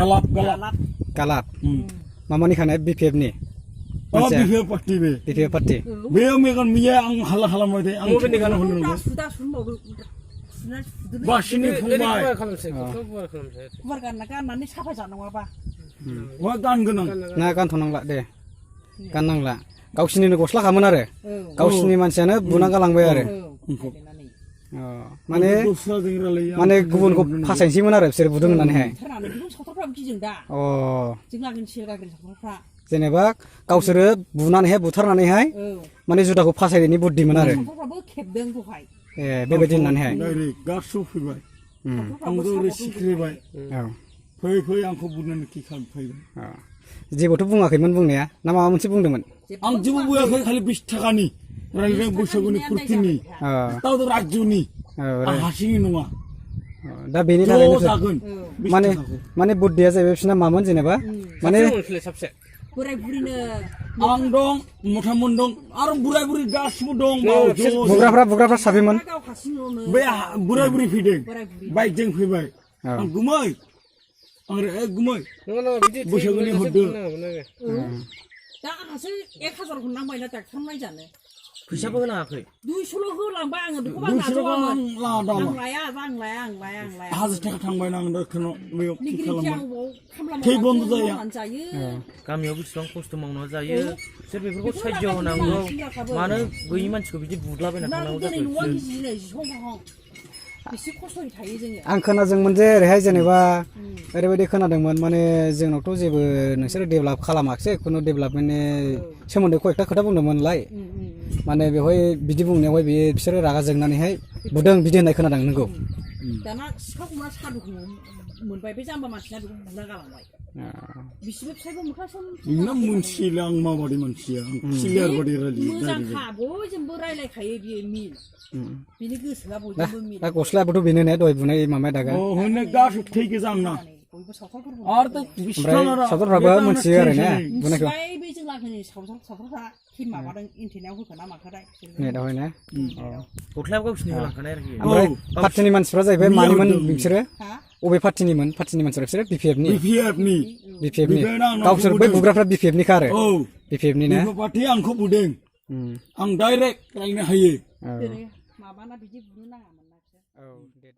Galap. Mamani khana BPF ni. BPF party be. BPF party. Beyo megan miya ang hala mo de ang Mobini kan hono. Basini fumbai. Wargan nakan nani siapa jangan apa? Wa gan ganang. Na kan thonang la de. Kan nang la. Gausini no gosla khaman are. Gausini mansiana buna galangbay are. माने गुबुनखौ फासायनोसैमोन आरो बिसोर बुदों होननानैहाय जेनेबा गावसोरो बुनानैहाय बुथारनानैहाय माने जुदाखौ फासायनायनि बुद्धिमोन आरो ए बेबायदि होननानैहाय गासैबो फैबाय आंबो सिख्रिबाय फै फै आंखौ बुनानै कि खालामफैबाय जेबोथ' बुङाखैमोन बुंनाया ना माबा मोनसे बुंदोंमोन आं जेबो बुङाखै खालि 20 थाखानि रायलाय बैसागुनि कुर्तिनि ताव राजुनि हासिनि नङा दा बेनि थाखाय माने बुद्धिया जाहैबाय बिसोरना मामोन जेनेबा माने बोराय बुरिनो आं दं मुथामोन दं आरो बोराय बुरि गासिबो दं बुग्राफ्रा साबेमोन बे बोराय बुरि फैदों बाइकजों फैबाय आं गुमै आरो गुमै बैसागुनि हरदों दा आंहासो 1000 खौ नांबायना डाक्टार नायजानो फैसाबो होनाङाखै 200ल' होलांबाय आङो बेखौ आं लाया 1000 थाखा थांबाय आं दखनो बेयाव थै बन्द जाया गामियाव बेसेबां खस्थ' मावना जायो सोर बेफोरखौ साहाय्य होनांगौ मानो गैयि मानसिखौ बिदि बुदलाबायना थांनांगौ जाखो आं खोनादोंमोन जे ओरैहाय जेनेबा ओरैबायदि खोनादोंमोन माने जोंनावथ' जेबो नोंसोरो डेभेलप खालामाखिसै खुनु डेभेलपमेन्टनि सोमोन्दै कयेकथा खोथा बुंदोंमोनलाय माने बेवहाय बिदि बुंनायावहाय बिसोरो रागा जोंनानैहाय बुदों बिदि होननाय खोनादों नोंगौ दाना सिखाखौ मा सादुखौ मोनबाय बे जाम्बा मानसिना बेखौ बुना गालांबाय बिसिबो फिसायबो मोखासम नों मोनसिला आं माबादि मोनसिया क्लियार बादि रायलायो मोजांखा बयजोंबो रायलायखायो बियो मिल बिनि गोसोआ बयजोंबो मिल दा गस्लायाबोथ' बेनो ने दहाय बुनाय मामाया दागा होनो गासै थै गोजां ना आरो दा सावथालफ्राबो मोनथियो आरो ने बुनायखौ बे जों लागोनि सावथालफ्रा कि माबादों इन्टेनायाव होखोना माखोदाय नेटआवहाय ने गस्लायाबो गावसिनि होलांखानाय आरोखि ओमफ्राय पार्टिनि मानसिफ्रा जाहैबाय मानिमोन बिसोरो अबे पार्टिनि मानसिफ्रा बिसोरो BPFनि गावसोर बै बुग्राफ्रा BPFनिखा आरो BPFनि ने पार्टि आंखौ बुदों आं डाइरेक्ट रायनो हायो माबाना बिदि बुनो नाङामोन ना बिसोर